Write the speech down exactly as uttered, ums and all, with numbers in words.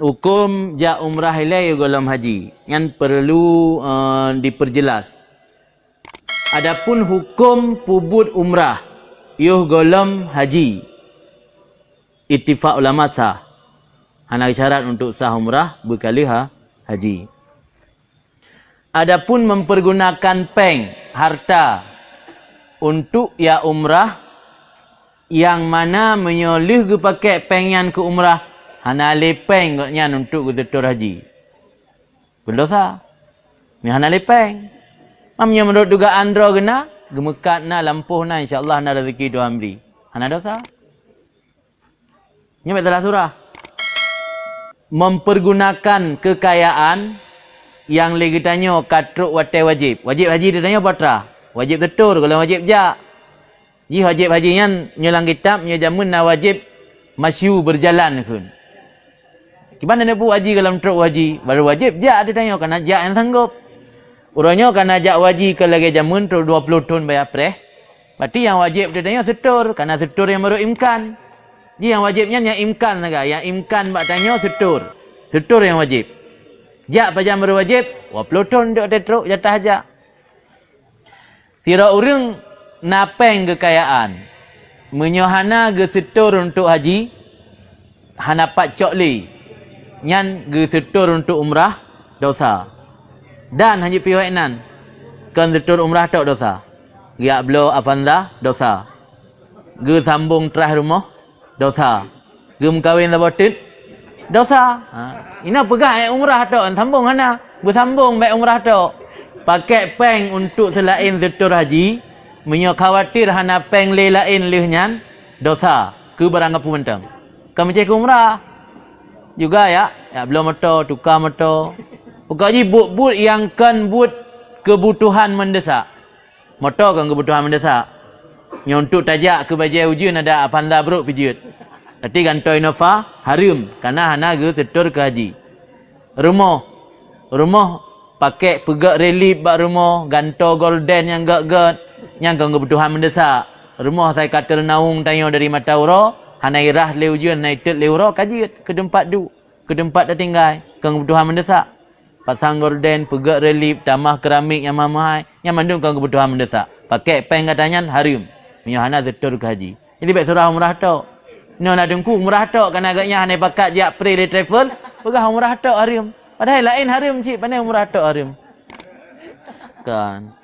huköm jak umrah ilée yoh gohlom haji, nyan peurlu, eh, dipeurjeulaih. Adapun huköm peubuet umrah yoh gohlom haji, ittifak ulama sah. Hana syarat untuk sah umrah beukali ha-, haji. Adapun mempergunakan péng, harta, untuk ya umrah, nyang mana meunyoe lheueh geupakék péng nyan keu umrah, hana lé péng gobnyan untuk geuseutôt haji, berdosa. Nyan hana lé péng. Meunyoe meunurot dugaan droe geuh na, geumeukat na, lampôh na, insya Allah na rezeki Tuhan bri. Hana dosa. Nyoe bèk salah surah. Mempergunakan kekayaan nyang lé geutanyoe ka trok watèe wajéb. Wajéb haji geutanyoe peue atra? Wajéb seutôt, gohlom wajéb jak. Jih wajéb haji nyan, nyoe lam kitab, nyoe jameun na wajéb masyu, berjalan kheun. Kiban na neupeubuet haji gohlom trok haji, baru wajéb jak geutanyoe, kana jak nyang sanggôp. Uroe nyoe kana jak haji ka lagèe jameun trok dua ploh thon baya preh. Berarti nyang wajéb geutanyoe seutôt, kana seutôt nyang baru imkan. Jih nyang wajéb nyan nyang imkan sagai, nyang imkan bak tanyoe seutôt. Seutôt nyang wajéb. Jak pajan baru wajéb, dua ploh thon deuek watèe trok jatah jak. Sidroe ureueng na péng keukayaan, meunyoe hana geuseutôt untuk haji, hana pat cok lé, nyan geuseutôt untuk umrah, dosa. Dan hana piôh inan, kon seutôt umrah tok dosa. Geujak bloe Avanza, dosa. Geusambong trah rumoh, dosa. Geumeukawen saboh teut, dosa. Ha. Inoe peugah, eh, umrah tok, sambong hana. Beusambong bèk umrah tok. Pakék péng untuk seulaén seutôt haji, meunyoe khawatir hana péng lé laén lheueh nyan, dosa. Keu barang kapeue mantong. Ka meucéh keu umrah. Juga ya, ya bloe moto, tuka moto. Pokok jih buet-buet nyang kon buet keubutuhan meundesak. Moto kon keubutuhan meundesak. Nyoe untuk tajak keu bajèe ujeuen adak Avanza brôk pijeuet. Tapi gantoe Innova hareuem, kana hana geuseutôt keu haji. Rumoh, rumoh pakék peugöt relief bak rumoh, gantoe golden nyang göt-göt, nyan kon keubutuhan meundesak. Rumoh asai ka teureunawong tanyoe dari mata uroe, hana irah lé ujeuen, hana iteuet lé uroe, ka jeuet keu teumpat duek, keu teumpat tatinggai, kon keubutuhan meundesak. Pasang gorden, peugöt relief, tamah keramik nyang mahai-mahai, nyan mandum kon keubutuhan meundesak. Pakék péng gata nyan hareuem, meunyoe hana seutôt keu haji. Jadi bèk surah umrah tok. Nyoe na teungku umrah tok, kana gobnyan hana pakat jak pre lé travel, peugah umrah tok hareuem. Padahai laén hareuem cit, pane umrah tok hareuem. Kan.